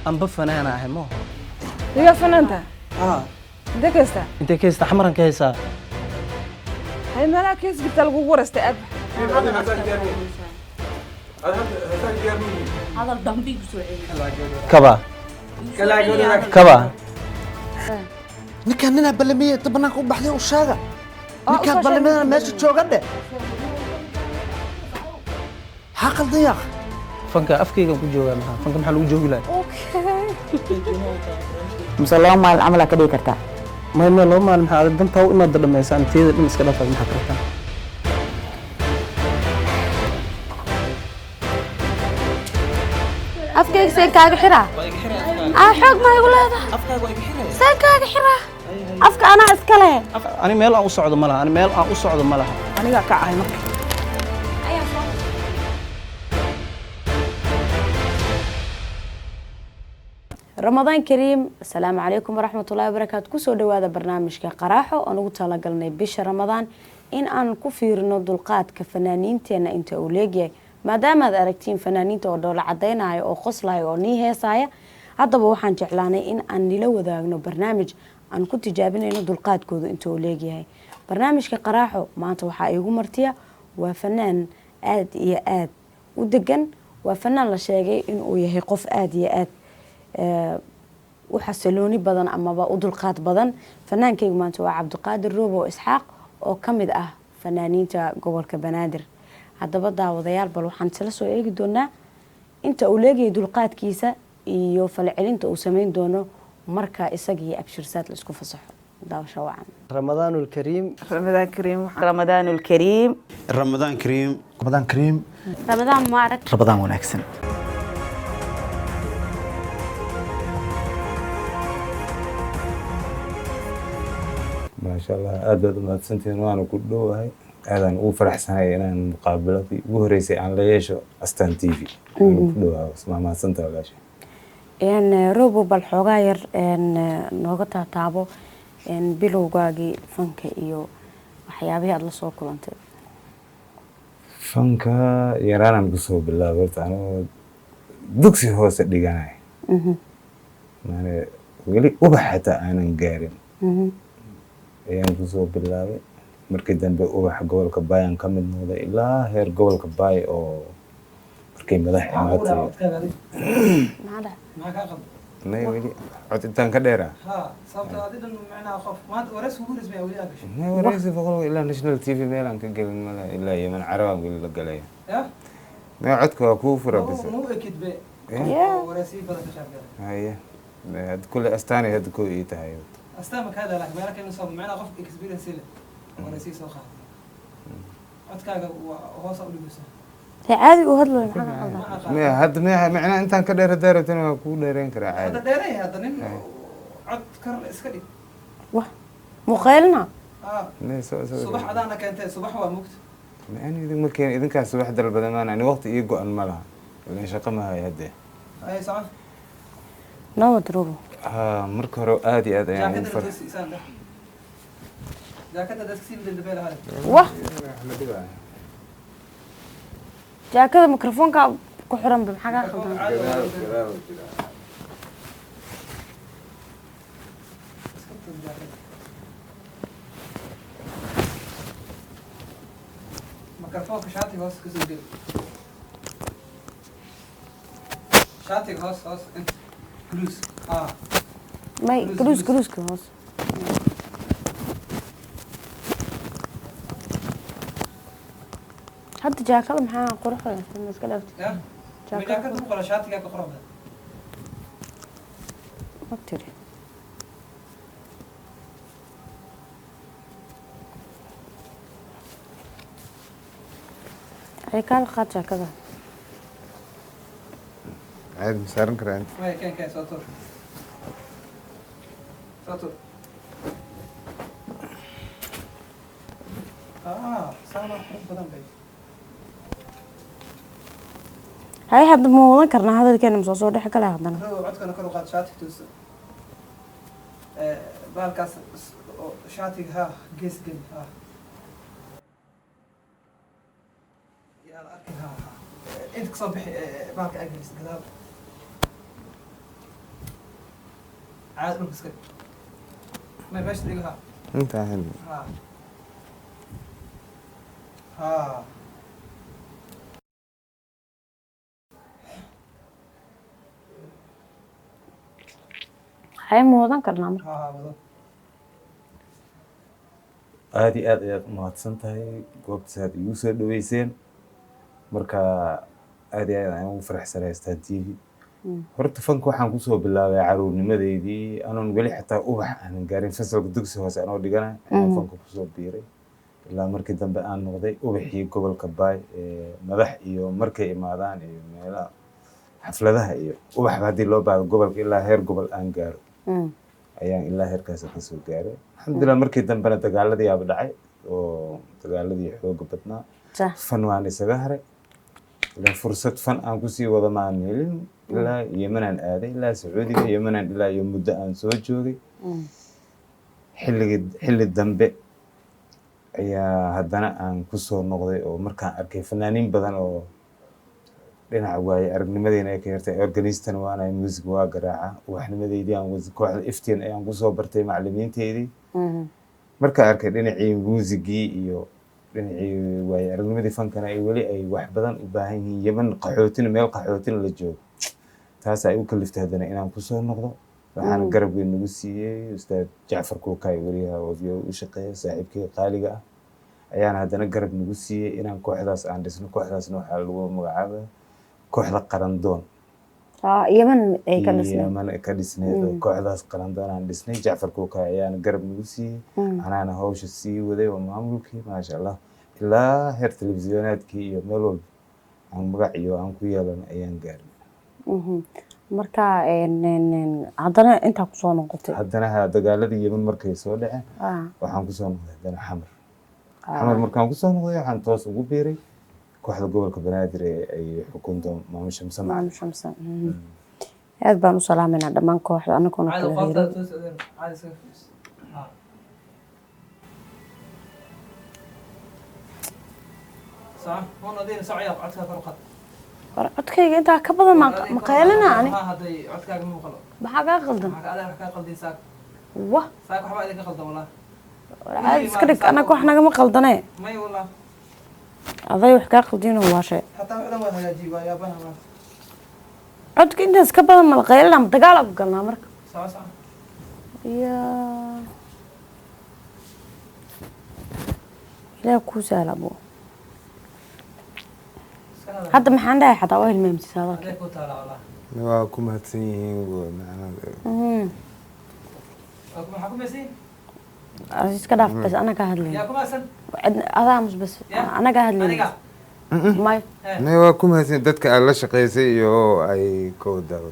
Anba fanaana ahay mo. Iga fanaanta? Intee ka haystaa? Intee ka haystaa? Xamaran ka haystaa. Hay, meelaha kees jirta lagugu wareystay aad. Hadal dambe igu soo celi. Kaba kaba. Ninkaan ninaa ballamiyey inta bannaanka u baxday u sheega ninkaan ballamiyadana meesha jooga dhe. Maxaa qaldan yaaq? Fanka afkaygan ku joogaa. Maxaa fanka maxaa lagu joogi lahay? Mise 2 maalin camal aa ka dhigi kartaa? May 2 maalin maxaa adag dantaa u imaada dhammaysaan tiyada dhan iska dhaafaa maxaa kartaa? Afkayga seen kaaga xiraa? Aa, xoog maa igu leedahay? Seen kaaga xiraa afka? Anaa iska leh. Ani meel aan u socdo ma laha, ani meel aan u socdo ma laha. Anigaa ka ahay marka. Ramadaan kariim, asalaamu calaykum waraxmatullahi wabarakaatu. Kusoo dhawaada barnaamijka Qaraaxo oon ugu talagalnay bisha Ramadaan in aan ku fiirino dulqaadka fanaaniinteena inta uu leegyahay, maadaama aad aragtiin fanaaniinta oo dhoola cadaynaya oo qoslaya oo nii heesaya. Haddaba waxaan jeclaanay in aan nila wadaagno barnaamij aan ku tijaabinayno dulqaadkooda inta uu leegyahay. Barnaamijka Qaraaxo maanta waxaa iigu martiya waa fanaan aada iyo aada u degan, waa fanaan la sheegay inuu yahay qof aada iyo aada u xasilooni badan amaba u dulqaad badan. Fanaankaygu maanta waa Cabdiqaadir Roobo Isxaaq oo ka mid ah fanaaniinta gobolka Banaadir. Haddaba daawadayaal, bal waxaan isla soo eegi doonaa inta uu leegayay dulqaadkiisa iyo falcelinta uu sameyn doono marka isaga iyo Abshirsaad la isku fasaxo. Daawasho wacan. Ramadaan ulkariim. Ramadaan kariim. Ramadaan ulkariim. Ramadaan kariim. Ramadaan kariim. Ramadaan mubaarak. Ramadaan wanaagsan. Maasha Allah, aad baad u mahadsantihiin, waana ku dhowahay. Aadaan ugu faraxsanahay inaan muqaabiladii ugu horeysay aan la yeesho Astaan TV. Waana ku dhowahay, waa mahadsantahay walaashay. Robo, bal xoogaa yar nooga taataabo bilowgaagii fanka iyo waxyaabihii aada la soo kulantay. Fanka yaraanaan kusoo bilaabay horta, anoo dugsi hoose dhiganay, maane weli ubax xataa aanan gaarin ayaan kusoo bilaabay. Markii dambe ubaxa gobolka Baay aan ka mid noqday ilaa heer gobolka Baay oo markay madax imaatay. Maxaa dhacay? Maxaa kaa qaldan? May, weli cod intaan ka dheeraa. Ha, sababta adi dhan macnaha qof maanta waraysi ugu horeysay weli aa gashay. May, waraysi boqol ilaa national TV meel aan ka gelin mala, ilaa Yemen carabaan weli la galaya. Ya. May, codka waa kuu fura bise. Mau ekid be Yeah. oo waraysiyo badan ka qayb galay. Haye, hadda kulle astaanay hadda koo ii tahay. Astaama ka hada, laakiin meelo kale soo macnaha qof experience leh waraysiyo soo qaaday, codkaaga waa hoos u dhigaysa. Dee caadi u hadlayo, maxaa ka qaldan? May, hadda may, macnaha intaan ka dheer haddaa rabtana waa kuu dheereyn karaa. Hadda Caadi. Dheeray hadda nin cod kar iska dhig. Wah, muqeylna. Ah. May, soo Subax adaana keentay, subax waa mugta. Ma ani idin ma keen, idinkaas subax dalbada maana, ani waqti ii go-an ma laha ilan shaqo ma hayo haddee. Ay socon. Nabad, Robo. Ha, marka hore aad iyo aad ayaan ugu Jaakada far toosi isaan dheh, jaakada dadka sii bedel hale. Wah, jaakada mikrofoonka ku xiran ba, maxaa kaa qaldan? Gadaal gadaal jira. Iska tuur jaakada, mikrofoonka shaatiga hoos kasoo geli, shaatiga hoos hoos inta gluus ah. May, galuus galuuska hoos. Hadda jaakada maxaa quruxda ma iska dhaaftay? Ya, ma jaakada ku qoran shaatiga ka qoran. Ma tiri? Ay, kaal qaad jaakada. Caadi ma saaran karaa inta? May, keen keen, soo tuur, soo tuur. Ah, saana qurux badan bay. Hay, hadda ma wadan karnaa hadalkeena ma soo dhex galay haddana? Rogo, codkana kor u qaad, shaatiga tuusa. Baalkaas oo shaatiga ha gees geli ha, yaa la arkin ha ha. Inta kasoo bixi, baalka aa gelis gadaal. Caadi dhulka iska dhig. May meesha dhigo, ha. Intaa. Ha, ha. Waxay ma wadan karnaa marka? Ha, ha, wado. Aada iyo aad ayaad u mahadsan tahay goobtaas aad igu soo dhaweyseen. Marka aad iyo aad ayaan ugu faraxsanahay Star TV. Horta fanka waxaan kusoo bilaabay caruurnimadeydii, anoon weli xataa ubax aanan gaarin, fasalka dugsi hoose anoo dhigana ayaan fanka kusoo biiray, ilaa markii dambe aan noqday ubaxii gobolka Baay ee madax iyo markay imaadaan iyo meelaha xafladaha iyo ubaxba haddii loo baahdo gobolka, ilaa heer gobol aan gaaro ayaan ilaa heerkaas kasoo gaaray, alxamdulilah. Markii dambena dagaaladii aaba dhacay oo dagaaladii xooga badnaa, fan waan isaga haray, ilaa fursad fan aan kusii wada maan helin. Ilaa Yemenaan aaday, ilaa Sacuudiga, Yemenaan ilaa iyo muddo aan soo joogay. Xilligii xilli dambe ayaa haddana aan kusoo noqday, oo markaan arkay fanaaniin badan oo dhinaca waaye aragnimadeena ay ka yartay. Organistana waanahay, music waa garaaca. Ubaxnimadeydii aan kooxda Iftiin ayaan kusoo bartay macallimiinteydii. Markaan arkay dhinacii muusigii iyo dhinacii waaye aragnimadii fankana ay weli ay wax badan u baahan yihiin, Yemen qaxootina, meel qaxootina la joogo, taas ay u kaliftay haddana inaan kusoo noqdo. Waxaana garab weyn nagu siiyey Ustaad Jacfar Kuukay, weriyaha oo u shaqeeya, saaxiibkii qaaliga ah, ayaana haddana garab nagu siiyey inaan kooxdaas aan dhisno. Kooxdaasna waxaa lagu magacaabaya kooxda Qarandoon. Yemen ay ka dhisnay. Yemen ka dhisneed oo kooxdaas Qarandoon aan dhisnay. Jacfar Kuukay ayaana garab nagu siiyey, anaana hawsha sii waday oo maamulkii, maasha Allah, ilaa heer telefisyonaadkii iyo meel walba aan magac iyo aan ku yeelano ayaan gaarnay. Marka haddana intaa kusoo noqotay? Haddana ha, dagaaladii Yemen markay soo dhaceen waxaan kusoo noqday haddana Xamar. Xamar markaan kusoo noqday waxaan toos ugu biiray kooxda gobolka Banaadir ee ay xukunto Maamo Shamse Macalin. Maamo Shamse. Aad baan u salaamaynaa dhammaan kooxda anagoona Caadi kala qoortaada reerin. Toos adeer, caadi iskaga fadhiiso. Ha, soco hun adiina, soco yaa, codkaaga kor u qaad. War codkayga intaa ka badan ma qaylina ani. Ha, hadday codkaaga ma maqlo. Maxaa kaa qaldan? Maxaa adeer kaa qaldin saak? Wah. Saak waxba idinka qaldan wallah. War caadi iska dhig, anaga wax nagama qaldane. May wallah. Aday wax kaa qaldinoo waashe. Xataa wax dhan waa hagaajiye, waa yaabana maanta. Codka intaas ka badan ma la qaylina, ma dagaal ku galnaa marka? Soco, soco. Ya Ilaah kuu sahla abo. Iska hadal. Hadda maxaan dhahay? Xataa waa hilmaamsiisa hadalka. Adeer ku taala wallah. Waa ku mahadsan yihiin macnaha. Maxaa ku maysiin? Iska dhaaf bas, anaga hadlayna. Yaa ku maasan? Adaa mus bas. Ya? Anaga hadlayna. Aniga? May. May, waa ku mahadsan dadka aad la shaqaysay iyo ay ka wadaado.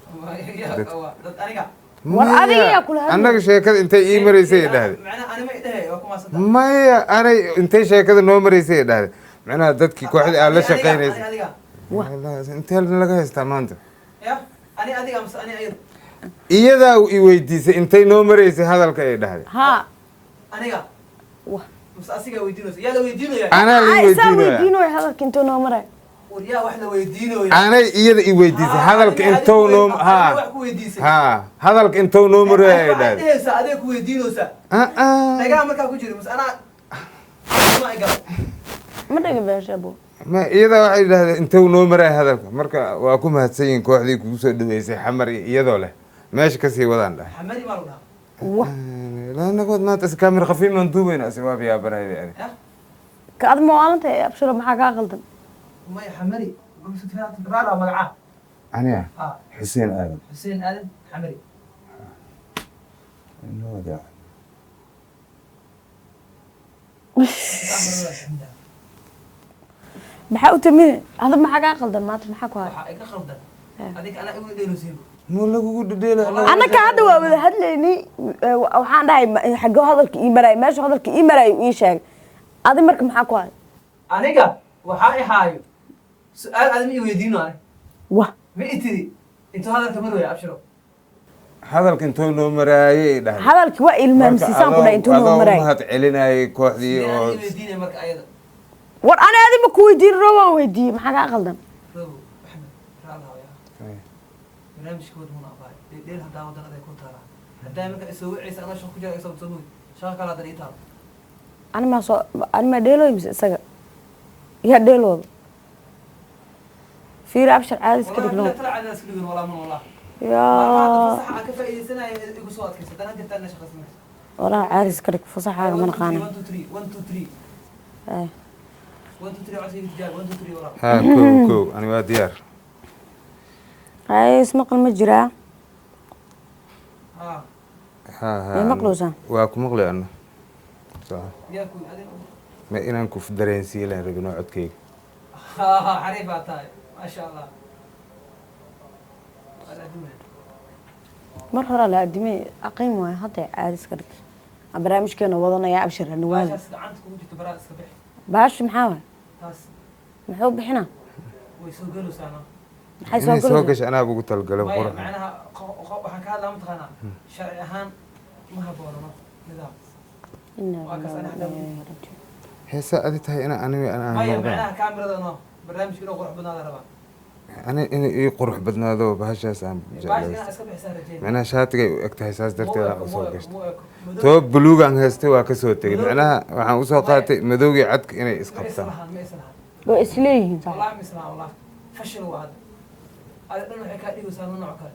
Dad aniga? War adiga yaa kula hadlay. Annaga sheekada intay ii maraysay ay dhahday. Macnaha anima idhahay waa ku maasantaa. Maya, anay intay sheekada noo maraysay ay dhahday, macnaha dadkii kooxdii aad la shaqaynaysay. Ani adiga? Wallahi, intee laga haystaa maanta? Ya ani adiga mise ani ayada? Iyadaa i weydiisay intay noo maraysay hadalka ay dhahday. Haa. Aniga? Wah. Mise asigaa weydiinaysa? Yaa la weydiinaya? Anaa la isaa weydiinaya. Weydiinooya hadalka intuu noo maray. War yaa wax la weydiinaya? Anay iyada i weydiisay hadalka intou noo ha. Wax ku weydiisay. Ha, hadalka intou noo maraya ay waxaad dhahday. dhehaysaa adiga ku weydiinaysaa. Ah, ah. Dhagaa markaa ku jiro mise anaa ma igalo? Ma dhaga beesha abo. Ma iyada waxay dhahdeen intou noo maraya hadalka. Marka waa ku mahadsan yihiin kooxdii kugu soo dhaweysay Xamar iyo iyadoo leh meesha kasii wadaan dhahay. Xamari maa lagu dhahaa? Wah. Lanagood maanta is kaamir khafiiman duubayna asi waaba yaabanayda ani. Ya. Ka ad mawaalanta abshiro, maxaa kaa qaldan? May, Xamari raala magacaa. Aniga? Ha. Xuseen Aadan. Xuseen Aadan Xamari. Inoo wadaa. Maxaa u tamine hadda? Maxaa kaa qaldan maanta? Maxaa ku haya? Waxaa iga qaldan adiga anaa igu dheelosiinba. Ma lagugu dhedheela. Annaka hadda waa wada hadlaynay. Waxaan dhahay xaggee hadalka ii maraay, meesha hadalka ii maraayo ii sheeg adi. Marka maxaa ku haya? Aniga waxaa i haayo su-aal adi ma i weydiino ani. Wah. Ma i tiri intuu hadalka marwaya abshiro? Hadalka intuu noo maraayay ay dhahday. Hadalki waa ilmaamsiisaan ku dhahay intuu noo adoo maraay. Mahad celinayay kooxdii sidee oo ani i weydiinaya marka ayada? War ana adi ma ku weydiin, roo waan weydiiyey. Maxaa kaa qaldan? Rogo Maxamed, raalaha yaa, barnaamijka wad muna abaay dheel haddaa wadan aday ku taalaa. Haddaa marka isoo wicaysa anoo shaqo ku jira isoo soo mogi. Shaqo kale haddan ii taalo. Animaa soo animaa dheelooy mise isaga yaa dheelooda? Fiiri Abshir, caadi iska Wallahi dhigno. billahi tala caadi iska dhigin walaa man wallah. Maalmaha Yaa fasaxa aan ka faa'iidaysanaya igu soo adkaysa. Haddana jirtaa ina shaqaysanayso. Walahi caadi iska dhig, fasaxaaga ma naqaana. 1 2 3 1 2 3. Ay. 1 2 3, codsiga tijaabi 1 2 3 walaa. Haa, kow kow, ani waa diyaar. Hay, ismaqal ma jiraa? Haa. Haa haa. Ma maqlowsaa? Waa ku maqlay ana. Sax. Yaa ku adiga. Ma inaan ku dareensiiyo laan rabin oo codkayga. Haa, xariif baa tahay. Maasha Allah. Waa la adduunaya. Mar hore la adimay aqiim waayo, hadda caadi iska dhig. Aan barnaamijkeena wadanaya Abshir Aniwaali. Baashaas gacanta kugu jirto baraa iska bixi. Baashi maxaa waay? Taas. Muxuu bixinaa? Way soo gelaysaa no. Maxay soo Inay soo galaysaa? gasho anaa ugu talgalay Maya, qurux. macnaha waxaan ka hadlaa mataqaanaa sharci ahaan ma haboono nidaam. Inna Waa kaas lillahi ana wa inna ilayhi raaji'uun. Heesaa adi tahay inaa aniga aan Maya, noqdaan. macnaha kaamirada no barnaamijka inuu qurux badnaada rabaa. Ani inay ii qurux badnaado bahashaas aan Baasha inaa jeclaysta. iska bixisaa rajeyn. Macnaha shaatigay u eg tahay, saas darteed aan Mu usoo eko, gashtay. mu eko. Madow- Toob buluugaan haystay waa kasoo tegay. Madow- Macnaha waxaan usoo qaatay madowgii cadka inay Ma isqabtaan. islahan, ma islahan. Way isleeyihiin sax. Wallahi ma islahan, wallahi fashil waa hadda. Adi dhan waxay kaa dhigaysaa nooc kale,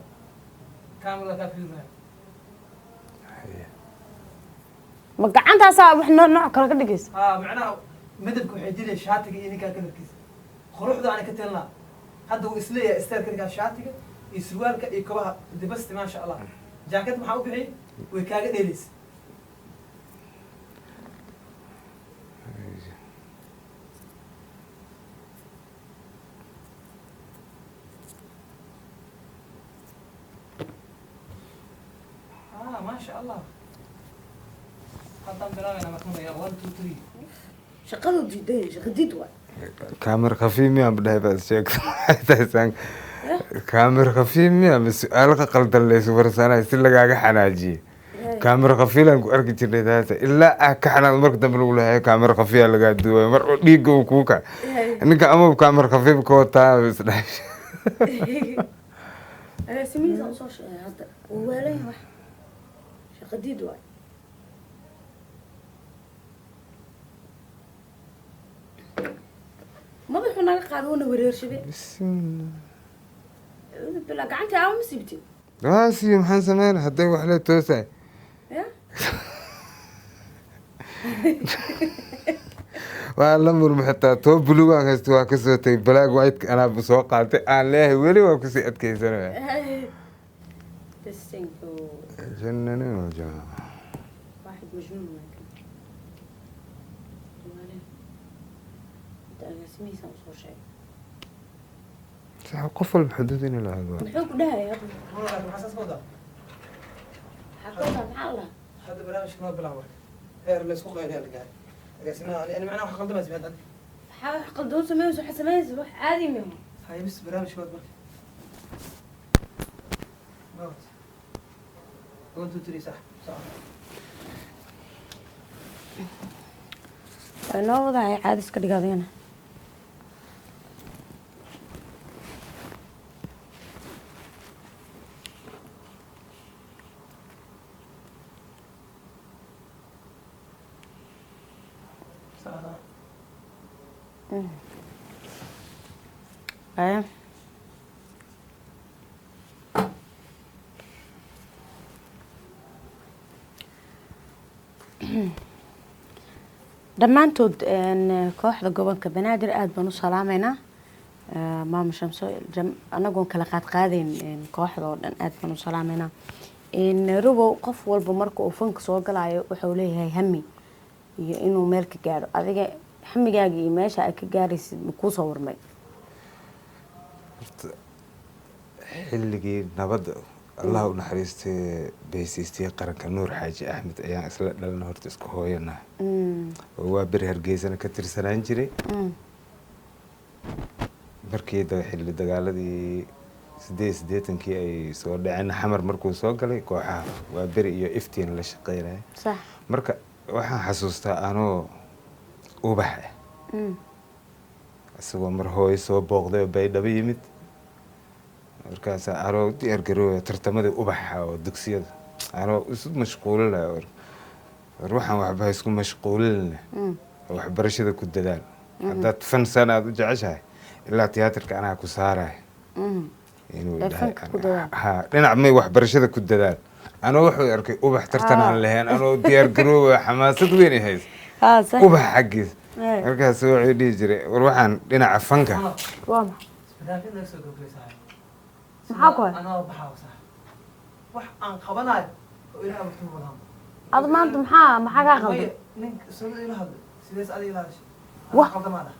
kaamirada kaa fiirinaya. Ma gacantaasaa wax nooc kale ka dhigaysa? Haa, macnaha midabka waxay dilay shaatiga iyo ninkaa kalarkiisa quruxda aan ka talinaa. Hadda wuu isleeyahay istaarka ninkaa, shaatiga iyo surwaalka iyo kabaha dibasti, maasha Allah. Jaakad maxaa u bixiyey? Way kaaga dheelaysa. Ah, maasha Allah, haddaan bilaabayna markanaya 1 2 3. Shaqadu diiday, shaqa diid waay. Kaamir khafiif miyaa ma dhahay baad sheegta? Maxay tahay saan kaamir khafiif miyaa? Ma su-aal ka qaldan laysu warsanayo si lagaaga xanaajiye? Kaamir khafiilaan ku arki jirnay taasa ilaa ah ka xanaad marka dambe lagu leeyahay kaamir khafiya lagaa duwayo mar oo dhiigga uu kuu kac ninka ama kaamir khafiif ka wataa isdhahay. Agaasimihiisa usoo sheegay hadda wuu waalan yahay, wax shaqa diid waay. Madaxuu naga qaada, wuuna wareershabe. Bismillah. Acuudu billah, gacanta aama ma siibtid? Waasiyo, maxaan sameyna hadday wax la toosay? Ya. Waa la murma xitaa too buluugaan haysto waa kasoo tegay, black white anaa soo qaatay aan leeyahay weli waa kusii adkeysanaya. Bisinko. Jannanimo jamaa. واحد مجنون واحد waalan. Hadda agaasimihiisa usoo sheegay. Sax, qof walba xuduud inuu lahaado. Muxuu ku dhahaya? Maxaa saas ka wadaa? Maxaa ka wadaa? Maxaa la dhahaa? Hadda barnaamijka noo bilaab marka heer la isku qayliya la gaaray agaasimaha yani macnaha wax qaldamaysa hadda. Maxaa wax qaldoon sameynaysa? Waxa sameynaysa wax caadi miho. Hay, bis barnaamijka waad marka mawt 1 2 3, sax sax. Waa inoo wadahay, caadi iska dhig adigana. Sax sax. Haya. Dhammaantood kooxda gobolka Banaadir aada baan u salaameynaa. Maama Shamso anagoon kala qaadqaadayn kooxda oo dhan aada baan u salaameynaa. Rubow, qof walba marka uu fanka soo galayo wuxuu leeyahay hami iyo inuu meel ka gaadho. Adiga hamigaaga iyo meesha aad ka gaaraysid ma kuu soo warmay? Horta xilligii nabadda, Allah u naxariistay, baysiistay qaranka Nuur Xaaji Axmed ayaan isla dhalana, horta isku hooyanahay oo waa beri Hargeysana ka tirsanaan jiray. Markii xilli dagaaladii 88-kii ay soo dhaceen, Xamar markuu soo galay, kooxaha waa beri iyo Iftiin la shaqeynaya. Marka waxaan xasuustaa anoo ubax ah isagoo mar hooyo soo booqday oo Baydhabo yimid, markaasaa anoo diyaar garoobaya tartamadii ubaxa oo dugsiyada. Anoo isu mashquulinayo, war waxaan waxba ha isku mashquulinina, waxbarashada ku dadaal. Haddaad fan sana aad u jeceshahay, ilaa tiyaatarka anaa ku saaraya inuu Ee, dhahay. Fanka ku dadaal. Ha, dhinac may, waxbarashada ku dadaal. Anoo wuxuu arkay ubax tartan aan lahayn, anoo diyaar garooba, xamaasad weyn ay haysa Haa, sax. ubax xaggiis. Markaas wuxuu dhihi jiray, war waxaan dhinaca fanka. Waa maxay? Barnaamijyada naga soo gabagabay saaxiib. Maxaa ku hay? Anaa baxaa saaxiib. Wax aan qabanayo oo Ilaah waqti ma lahan. Ad maanta maxaa kaa qaldan? Maya, ninka soo ila hadlay. Sidees adiga ila hadashay? Wah. Qaldamaan ah.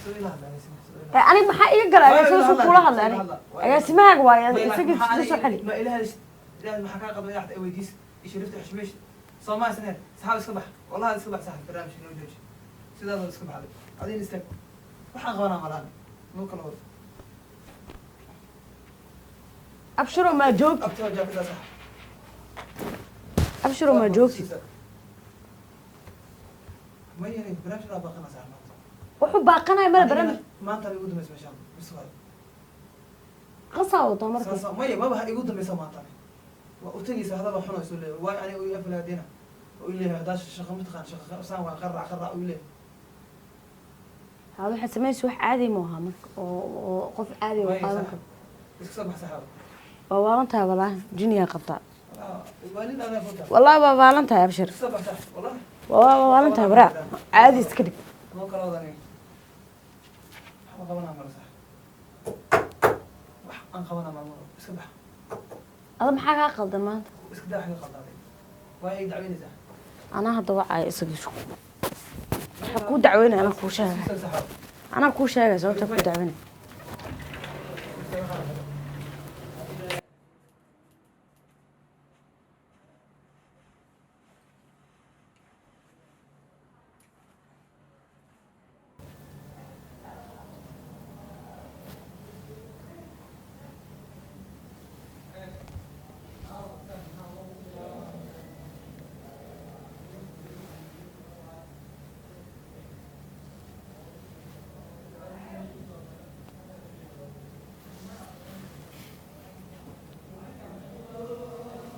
Soo ila hadlay aniga, soo ila Ee, aniga maxaa iga galay? Waa Soo ila soo hadla, kula hadlay soo aniga. ila hadla. Waa ila Agaasimahaaga waaye, Ma isaga maxaa isla soo aniga- xali. Ma ila hadashay? Ilaahay maxaa kaa qaldan? Ilaahay weydiis. Isharifta xushmeesh. Soomaa saneen. Saxaab iska bax. Wallahi iska bax saaxiib, barnaamijka noo jooji. Sidaas oo iska baxday. Adiga istaag. Waxaan qabanaa malahan. Noo kala wado. Abshiro, maa joogtid? Abtoo jaakadaa saaxiib. Abshiro, maa joogtid? Ma yeelin, barnaamijka waa baaqanaa saaxiib maanta. Wuxuu baaqanaya male barnaamij. Maanta igu dambaysa meeshaan. Bis waay. Qasaa wadaa marka. Saas maya, maba ha igu dambaysa maanta. Waa u tegaysa hadal xun oo soo leeyahay. Waay aniga uu aflaadina. Oo leeyahay hadaa shaqo ma taqaan, shaqo saan waa qarrac qarrac uu leeyahay. Haa, waxaad samaysa wax caadi ma aha marka, oo qof caadi oo Maya, qaadan saaxiib. karo. Iska soo bax saaxiib. Waa waalan tahay walaahi, jiniyaa qabtaa. Waalid adaa ku tahay. Wallaahi waa waalan tahay, Abshir. Iska soo bax saaxiib. Wallahi. Waa waalan tahay waraa, caadi iska dhig. Noo kala wadanay. Waxba qabanaa mala saaxiib. Wax aan qabanaa mala. Iska bax. Ada maxaa kaa qaldan maanta? Iska daa wax iga qaldaaday. Waa ay dacweynaysaa. Anaa hadda wacaya isaga, isku waxaa kuu dacweynaya, anaa kuu sheegaya. Iska saaxiib. Anaa kuu sheegaya sababta kuu dacweynaya.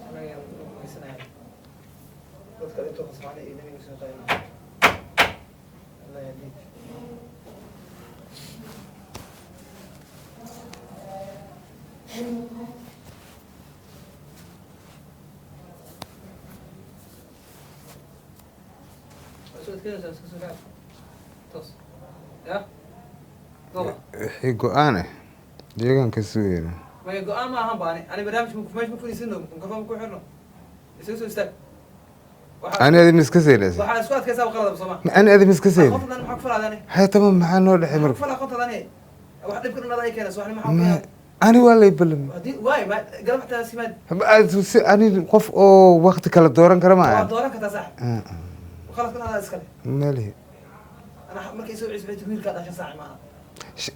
Anaga rumaysanahay. Dadka intuu khasbaanay iyo nabiga soo qaadanayo. Allah yahdiik. Soo adkeynaysaa, iska soo kac. Toos. Ya? Goba. Wixii go-aan ah deegaanka sugayna. Maya, go-aan ma ahan baani. Ani barnaamijka meesha ma fadhiisano, mikrofon ku xirno. Isaga soo istaag. Ani adi miska seynaysa? Waxaa isku adkaysaa qaladaba, soo ma? Ani adi miska seyna? Qof dhan maxaa ku falaadani? Haya, tamam, maxaa noo dhexay Maxaa ku marka? falaa qontadani? Wax dhibka dhan ay keenayso, wax maxaa ku Ma- ani waa lay ballamay. Haddii waay ma galab xataa simaad. Ani qof oo wakti kala dooran kara ma Waa ahan. dooran kartaa saaxib. Qaladkan adaa iskale. Malihi. Ana markay soo cusbay wiilkaa dhashan saaci maaha.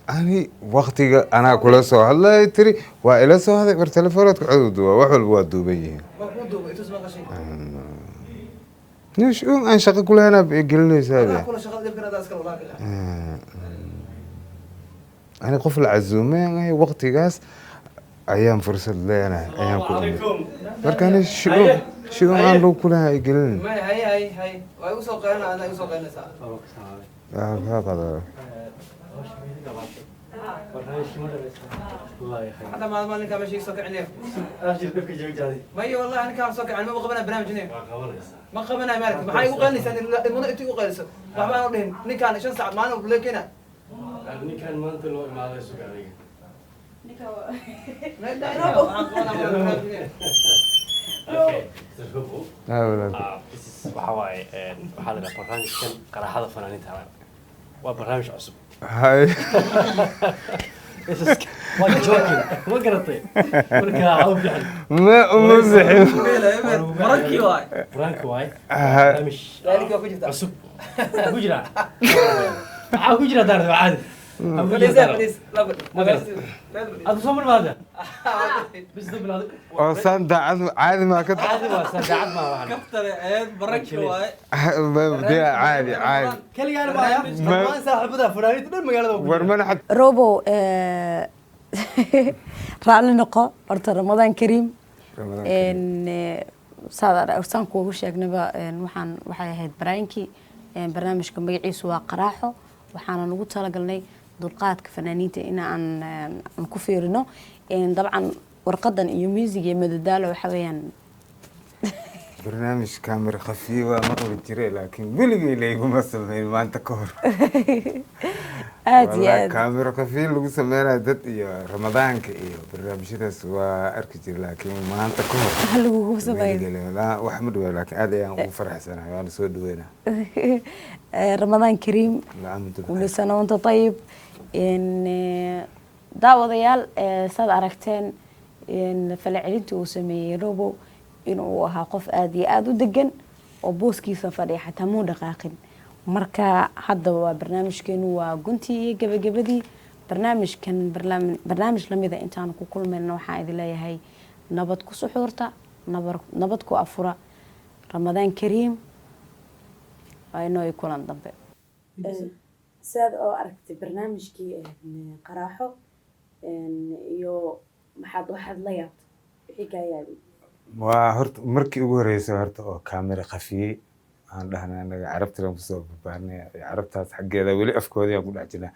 Ani waktiga anaa kula soo hadlay, tiri waa ila soo haday. War telefoonadka cod duuba, wax walba waa duuban yihiin. Ma kuu duuba intuus maqashay. Nish un aan shaqo kulahayn aad gelinaysaa. Adaa kula shaqada, dhibkan adaa iskale, wallahi billahi. Ani qof la casuumay aan ahay, waktigaas ayaan fursad leenahay ayaan ku imid. Marka ani shu'uun aan lug kulahayn ay gelinin. May, hay hay hay, waa igu soo qeylana, adaa igu soo qeylinaysaa. Waa kaa qadaa. Hadda maalin ninkaa meesha iga soo kicinayo. Maya, wallahi ninkaa soo kicin, maba qabanaya barnaamij. Ma qabanayo maalka. Maxaa igu qeylinaysaa? Ilmuna intii igu qeyliso waxba aan u dhihin. Ninkaan 5 saac maalin walba lee keena. Ninkan maanta loo imaaday, suga adiga. Waxaan qabanaa barnaamij. Okay, Mr. Hugo. Ah, walaalkay. This is waxa waaye, waxaa la yidhaha barnaamijkan qaraaxada fanaaniinta, waa barnaamij cusub. Hay. This is waa joking, ma garatay? Marka ha u bixin. Ma uma bixin. Barankii waay. Prank waaye. Ah. Barnaamij Daalika waa ku jirtaa. cusub ku jira, waxaa ku jira daarta waa caadi. Waxaa ku jira Fadhiisa, daarta. fadhiis, laba. Ma garatay? Aad soo marmaada bis dib bilaad. Oo saan daacad caadi maa ka Caadi waa, saan daacad maa waxaan. Kaftare eed barankii waaye. Dee caadi caadi. Keligaan maaya, dhammaan saaxiibada fanaaniinta dhan magaalada waa ku War mana xad. Robow, raalli noqo horta. Ramadaan kariim. Ramadaan. Saad saan kuugu sheegnaba, waxay ahayd baraayinkii. Barnaamijka magaciisu waa Qaraaxo, waxaana ugu talagalnay dulqaadka fanaaniinta in aan ku fiirino. Dabcan warqadan iyo music iyo madadaalo waxa weeyaan. Barnaamij kaamir khafiye waa maqli jire, laakiin weligay layguma sameyn maanta ka hor. Aad iyo Wallahi, aad. Kaamiro khafiye lagu sameynayo dad iyo Ramadaanka iyo barnaamijyadaas waa arki jire, laakiin maanta ka hor Waxa lagugu sameyn. weligay wax ma dhawaa, laakiin aad ayaan ugu faraxsanahay, waana soo dhaweynaa. Ramadaan kariim. Lacamdu. كل سنة وانت طيب. إن daawadayaal, saad aragteen in falcelinta uu sameeyey Robo inuu ahaa qof aada iyo aada u degan oo booskiisa fadhiya, xataa muu dhaqaaqin. Marka haddaba waa barnaamijkeenu, waa guntii iyo gebagabadii barnaamijkan. Barnaamij lamida intaanu ku kulmayna, waxaan idin leeyahay nabad ku suxuurta, nabad ku afura. Ramadaan kariim, waa inoo kulan dambe. Sidaad oo aragtay barnaamijkii Qaraaxo iyo maxaad waxaad la yaabtay, wixii kaa yaabay? Waa horta markii ugu horeysay horta oo kaamira khafiyey aan dhahnay anaga carabtiran kusoo barbaarnay, carabtaas xaggeeda weli afkoodii aan ku dhex jirnaa.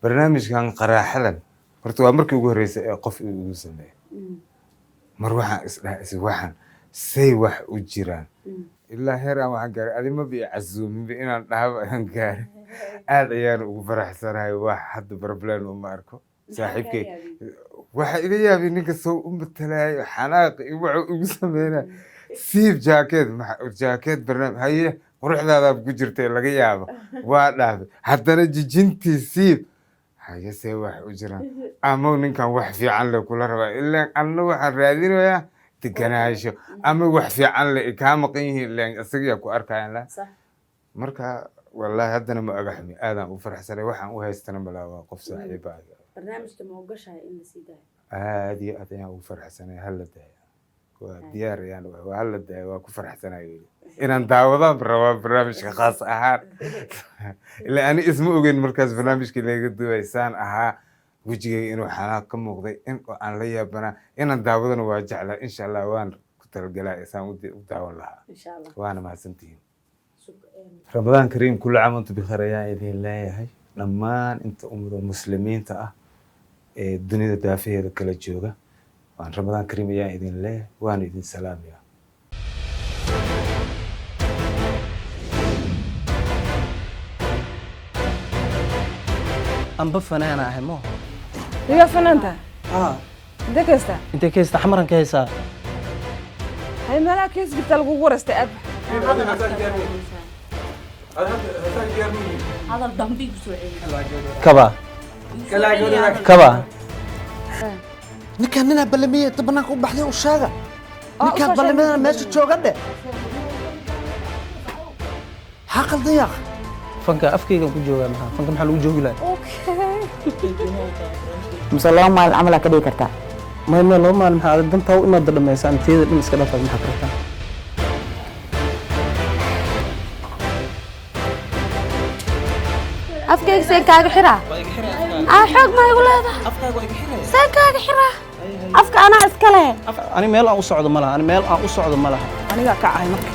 Barnaamijkan qaraaxadan horta waa markii ugu horeysay ee qof uu igu sameeyey. Mar waxaan isdhaha is waxaan say wax u jiraan, ilaa heer aan waxaan gaaray adima bi casuuminba inaan dhahaba aan gaaray. Aad ayaan ugu faraxsanahay, wax hadda problem uma arko. Saaxiibkay waxa iga yaabay ninka soo u matalaayo xanaaq iyo wuxuu igu sameynaya, siib jaakeed, jaakeed barnaamij haye quruxdaadaab ku jirtay laga yaabo waa dhaafay, haddana jijintii siib haye, see wax u jiraan? Ama ninkan wax fiican le kula rabaa, ilaan anna waxaan raadinayaa deganaansho ama wax fiican le kaa maqan yihiin, ilaan isagiyaa ku arkayaan la. Marka wallaahi haddana ma aga xumi, aadaan u faraxsanay, waxaan u haystana malaa waa qof saaxiiba ah. Barnaamijka ma ogashahay in la sii daayo? Aad iyo aad ayaan ugu faraxsanay, hala daayo, waa diyaar ayaan u ahay, waa hala daayo, waa ku faraxsanay weli inaan daawadaan rabaa barnaamijka khaas ahaan, ilaa ani isma ogeyn markaas barnaamijkii laga duway saan ahaa, wejigayga inuu xanaaq ka muuqday in oo aan la yaabanaa. Inaan daawadana waa jeclaa, insha Allah waan ku talagalaa saan u daawan lahaa. Insha Allah. Waana mahadsantihiin. Ramadaan kariim, kullu caam antum bikhair ayaan idin leeyahay dhammaan inta ummada muslimiinta ah ee dunida daafaheeda kala jooga. Waan Ramadaan kariim ayaan idin leeyahay, waana idin salaamayaa. Anba fanaana ahay mo. Iga fanaanta. Ah. Intee ka haystaa? Intee ka haystaa? Xamaran ka haysaa. Hay, meelaha kees jirta lagugu wareystay aad. Hadal dambe igu soo celi. Kaba kaba. Ninkaan ninaa ballamiyey inta banaanka u baxday u sheega, ninkaad usoo ballamadana sheegay. Meesha joogan dhe, maxaa qaldan yaaq? Fanka afkaygan ku joogaa, maxaa fanka maxaa lagu joogi lahaa? Mise 2 maalin camal aa ka dhigi kartaa? Maya, 2 maalin maxaa dantaa u imaada dhammaysaan, teeda dhan iska dhafaad, maxaa kartaa? Afkayga seen kaaga xiraa? Xoog ma igu leedahay? Seen kaaga xiraa? Afka anaa iska leh. Ani meel aan u socdo ma laha, ani meel aan u socdo ma laha. Anigaa ka ahay marka.